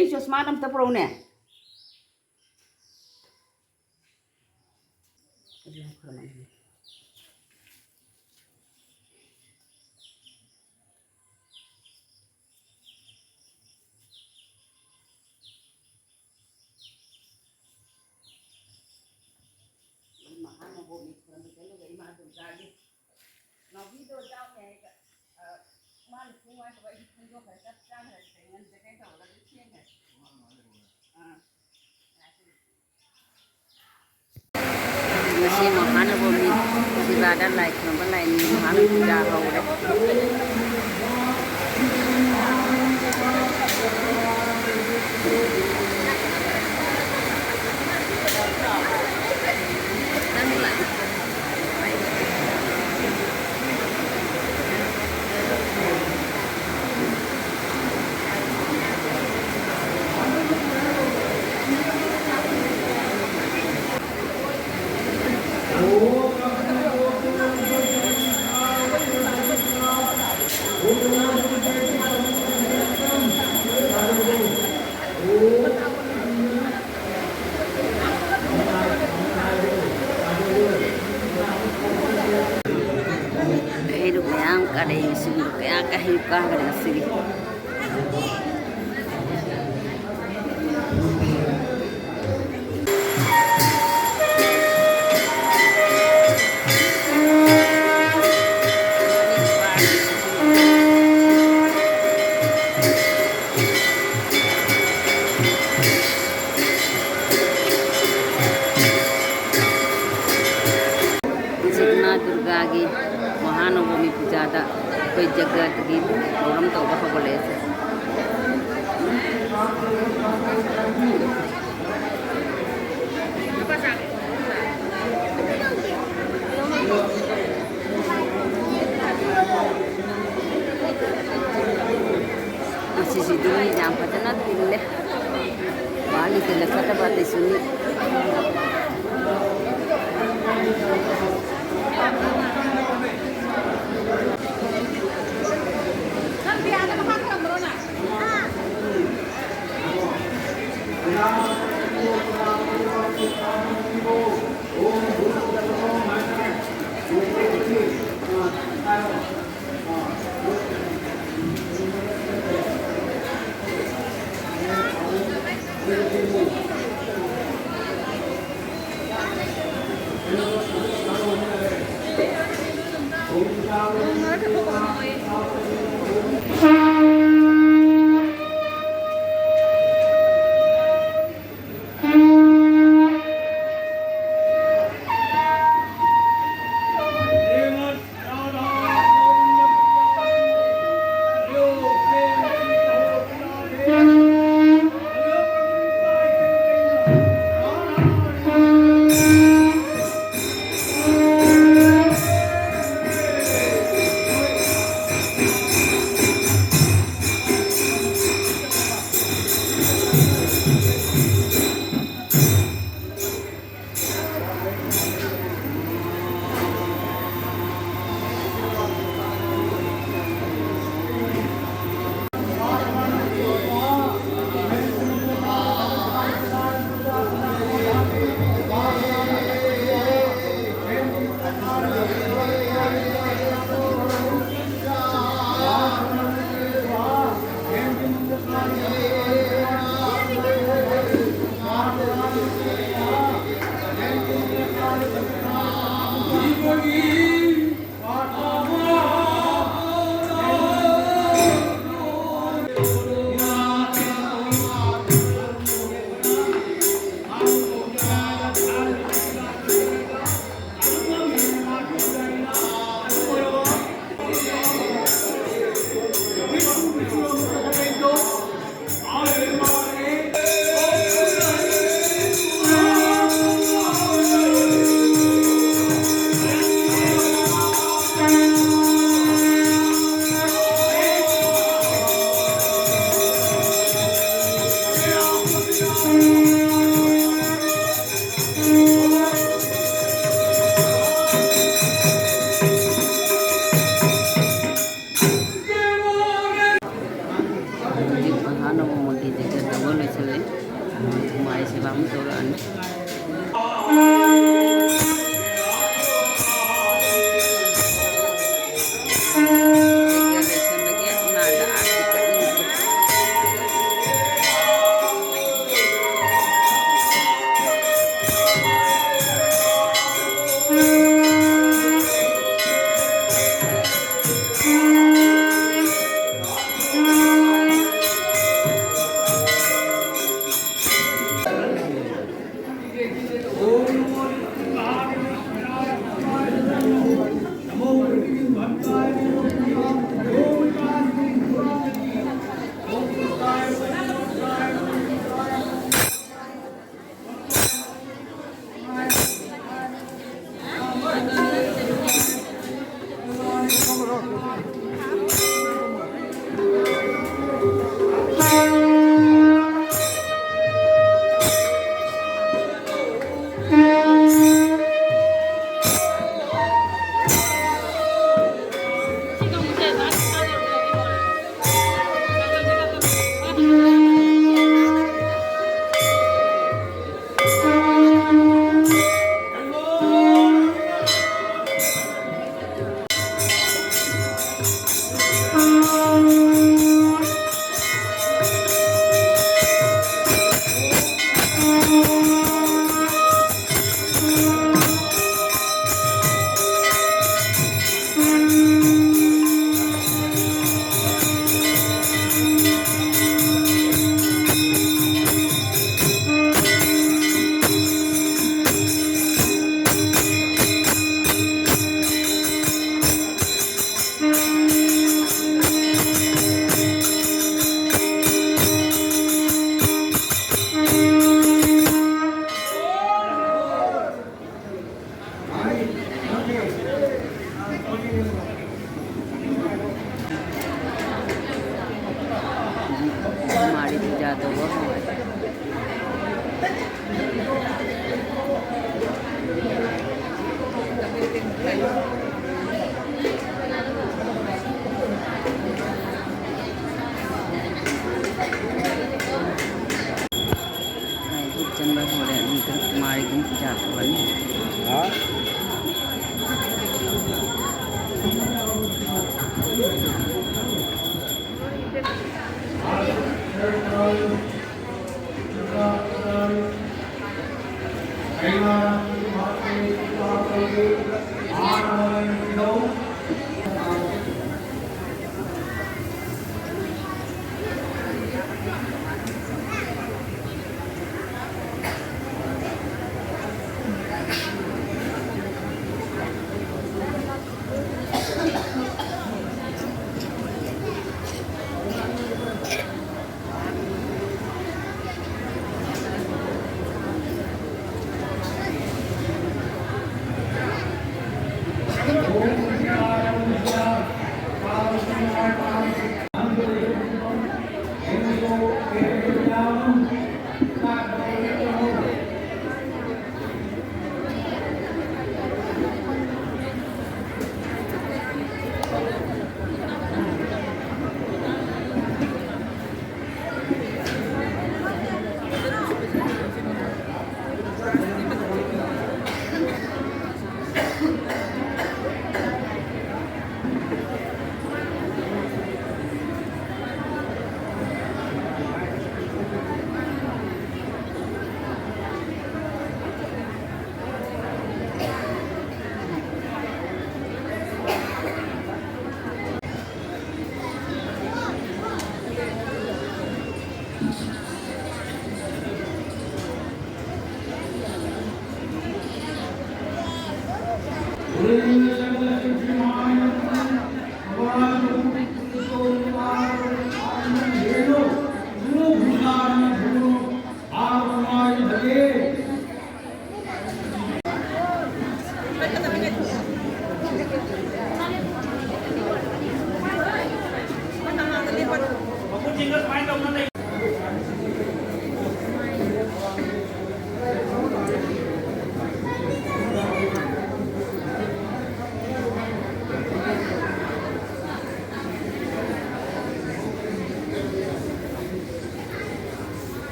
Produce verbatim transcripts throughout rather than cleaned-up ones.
ꯑꯩ ꯆꯁꯃꯥ ꯑꯝꯇ ꯄꯨꯔꯛꯎꯅꯦ꯫ ꯃꯍꯥ ꯃꯕꯣꯛꯅꯤ ꯈꯨꯔꯨꯝꯕ ꯆꯠꯂꯒ ꯏꯃꯥ ꯗꯨꯔꯒꯥꯒꯤ ꯅꯥꯎꯕꯤꯗꯣ ꯌꯥꯎꯅꯤ ꯍꯥꯏꯒ, ꯑ, ꯃꯥꯅ ꯄꯨꯡ ꯋꯥꯏ ꯇꯧꯕ ꯑꯩꯗꯤ ꯈꯪꯗꯣꯛꯈ꯭ꯔꯦ, ꯆꯞ ꯆꯥꯈ꯭ꯔꯦ, ꯉꯟꯖꯒꯦ ꯇꯧꯔꯒ ꯑꯗꯨꯝ ꯊꯦꯡꯈ꯭ꯔꯦ꯫ ꯑꯥ꯫ ꯉꯁꯤ ꯃꯍꯥꯅꯕꯃꯤ ꯁꯤꯕꯥꯗ ꯂꯥꯏ ꯈꯨꯔꯨꯝꯕ ꯂꯥꯏꯅꯤꯡ ꯃꯍꯥꯅꯕꯃꯤ ꯄꯨꯖꯥ ꯍꯧꯔꯦ꯫ ꯍꯩꯔꯨꯛ ꯃꯌꯥꯝ ꯀꯥꯔꯛꯏ, ꯁꯤꯒꯨꯝꯕ ꯀꯌꯥ ꯀꯥ ꯍꯩꯔꯨꯛ ꯀꯥꯈ꯭ꯔꯦ ꯉꯁꯤꯒꯤ꯫ ꯉꯁꯤ ꯏꯃꯥ ꯗꯨꯔꯒꯥꯒꯤ ꯃꯍꯥꯅꯕꯃꯤ ꯄꯨꯖꯥꯗ ꯑꯩꯈꯣꯏ ꯖꯒꯠꯀꯤ ꯊꯧꯔꯝ ꯇꯧꯕ ꯍꯧꯒꯠꯂꯛꯑꯦ꯫ ꯉꯁꯤꯁꯤꯗꯤ ꯃꯤ ꯌꯥꯝ ꯐꯖꯅ ꯇꯤꯜꯂꯦ꯫ ꯋꯥꯠꯂꯤ ꯇꯤꯜꯂꯛꯀꯗꯕ ꯑꯇꯩꯁꯨ ꯃꯤ꯫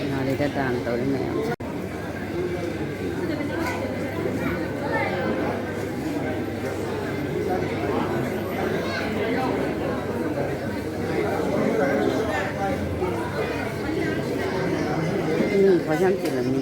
ꯉꯥꯔꯤꯗ ꯗꯥꯟ ꯇꯧꯔꯤ ꯃꯌꯥꯝꯁꯦ꯫ ꯎꯝ, ꯄꯩꯁꯥ ꯌꯥꯝ ꯆꯤꯜꯂꯝꯅꯤ꯫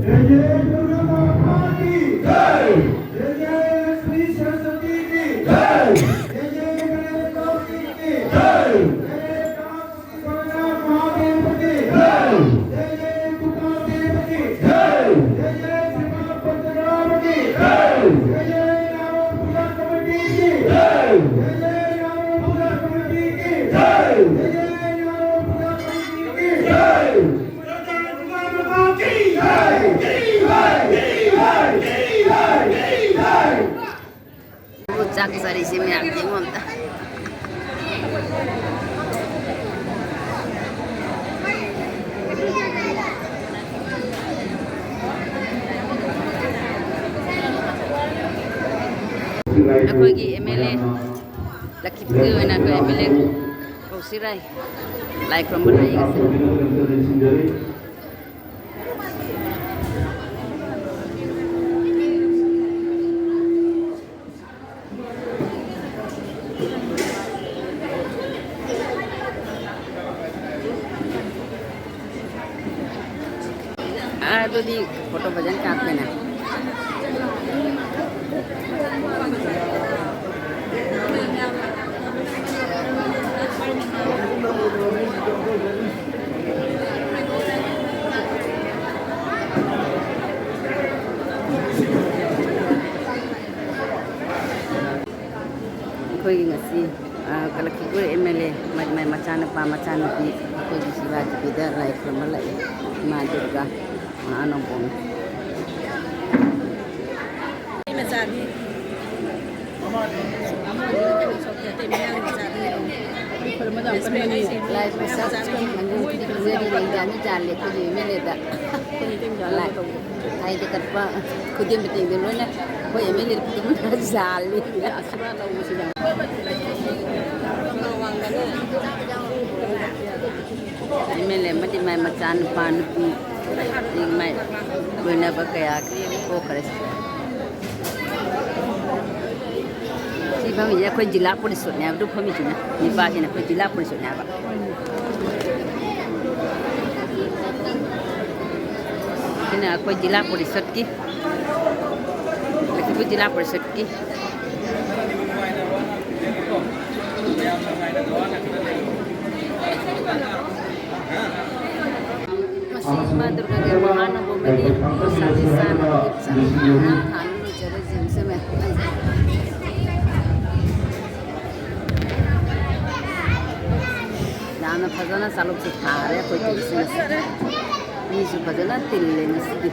जय जय दुर्गा माता की जय। जय जय श्री सरस्वती की जय। जय जय गणेश चतुर्थी की जय। जय जय कामकोटि भोलेनाथ महादेव की जय। जय जय दुर्गा देव की जय। जय जय श्री पंचराम की जय। जय जय नारायण पूजा कमेटी की जय। जय जय नारायण पूजा कमेटी की जय। जय जय नारायण पूजा कमेटी की जय। ꯆꯥꯛ ꯆꯥꯔꯤꯁꯦ ꯃꯌꯥꯝ ꯌꯦꯡꯉꯣ ꯑꯝꯇ꯫ ꯑꯩꯈꯣꯏꯒꯤ ꯑꯦꯝ ꯑꯦꯜ ꯑꯦ ꯂꯛꯈꯤꯄꯨꯔꯒꯤ ꯑꯣꯏꯅ ꯑꯩꯈꯣꯏ ꯑꯦꯝ ꯑꯦꯜ ꯑꯦ ꯁꯤꯔꯥꯏ ꯂꯥꯏ ꯈꯨꯔꯨꯝꯕ ꯂꯥꯛꯏ ꯉꯁꯤ꯫ ꯑꯥ, ꯑꯗꯨꯗꯤ ꯐꯣꯇꯣ ꯐꯖꯅ ꯀꯥꯞꯇꯅ꯫ ꯑꯩꯈꯣꯏꯒꯤ ꯉꯁꯤ, ꯑ, ꯀꯂꯛꯈꯤꯒꯨꯔ ꯑꯦꯝ ꯑꯦꯜ ꯑꯦ, ꯃꯥꯏ, ꯃꯥꯏ ꯃꯆꯥꯅꯨꯄꯥ, ꯃꯆꯥꯅꯨꯄꯤ, ꯑꯩꯈꯣꯏꯒꯤ ꯁꯤꯕꯥꯖꯤꯕꯤꯗ ꯂꯥꯏ ꯈꯨꯔꯨꯝꯕ ꯂꯥꯛꯏ, ꯏꯃꯥ ꯗꯨꯔꯒꯥ, ꯃꯥ ꯑꯅꯧꯕ ꯑꯃ꯫ ꯃꯆꯥꯗꯤ꯫ ꯂꯥꯏ ꯄ꯭ꯔꯁꯥꯗ ꯂꯩꯒꯅꯤ ꯖꯥꯠꯂꯦ ꯑꯩꯈꯣꯏꯒꯤ ꯑꯦꯝ ꯑꯦꯜ ꯑꯦꯗ꯫ ꯂꯥꯏ꯫ ꯍꯥꯏꯗꯤ ꯀꯠꯄ ꯈꯨꯗꯤꯡ ꯃꯇꯦꯡꯗꯤ ꯂꯣꯏꯅ ꯑꯩꯈꯣꯏ ꯑꯦꯝ ꯑꯦꯜ ꯑꯦ ꯈꯨꯗꯤꯡꯃꯛꯅ ꯌꯥꯜꯂꯤ꯫ ꯑꯦꯝ ꯑꯦꯜ ꯑꯦ ꯑꯃꯗꯤ ꯃꯥꯏ ꯃꯆꯥꯅꯨꯄꯥ ꯅꯨꯄꯤ, ꯑꯗꯒꯤ ꯃꯥꯏ ꯂꯣꯏꯅꯕ ꯀꯌꯥ ꯊꯣꯛꯈ꯭ꯔꯦ꯫ ꯁꯤ ꯐꯝꯃꯤꯁꯦ ꯑꯩꯈꯣꯏ ꯖꯤꯂꯥ ꯄꯔꯤꯁꯠꯅꯦ ꯍꯥꯏꯕꯗꯨ ꯐꯝꯃꯤꯁꯤꯅ, ꯅꯤꯄꯥꯁꯤꯅ ꯑꯩꯈꯣꯏ ꯖꯤꯂꯥ ꯄꯔꯤꯁꯠꯅꯦ ꯍꯥꯏꯕ꯫ ꯁꯤꯅ ꯑꯩꯈꯣꯏ ꯖꯤꯂꯥ ꯄꯔꯤꯁꯠꯀꯤ, ꯑꯩꯈꯣꯏ ꯖꯤꯂꯥ ꯄꯔꯤꯁꯠꯀꯤ꯫ ꯃꯁꯤ ꯏꯃꯥ ꯗꯨꯔꯒꯥꯒꯤ ꯃꯍꯥꯅꯕꯣꯃꯒꯤ ꯄ꯭ꯔꯁꯥꯗꯤ ꯆꯥꯅꯕꯒꯤ ꯆꯥꯛ ꯏꯟꯖꯥꯡ ꯊꯥꯅ ꯂꯣꯏꯖꯔꯦ, ꯖꯤꯝꯁꯦ ꯃꯌꯥꯝ꯫ ꯌꯥꯝꯅ ꯐꯖꯅ ꯆꯥꯂꯨꯛꯁꯦ ꯊꯥꯔꯦ ꯑꯩꯈꯣꯏ ꯖꯤꯝꯁꯦ ꯉꯁꯤ꯫ ꯃꯤꯁꯨ ꯐꯖꯅ ꯇꯤꯜꯂꯦ ꯉꯁꯤꯗꯤ꯫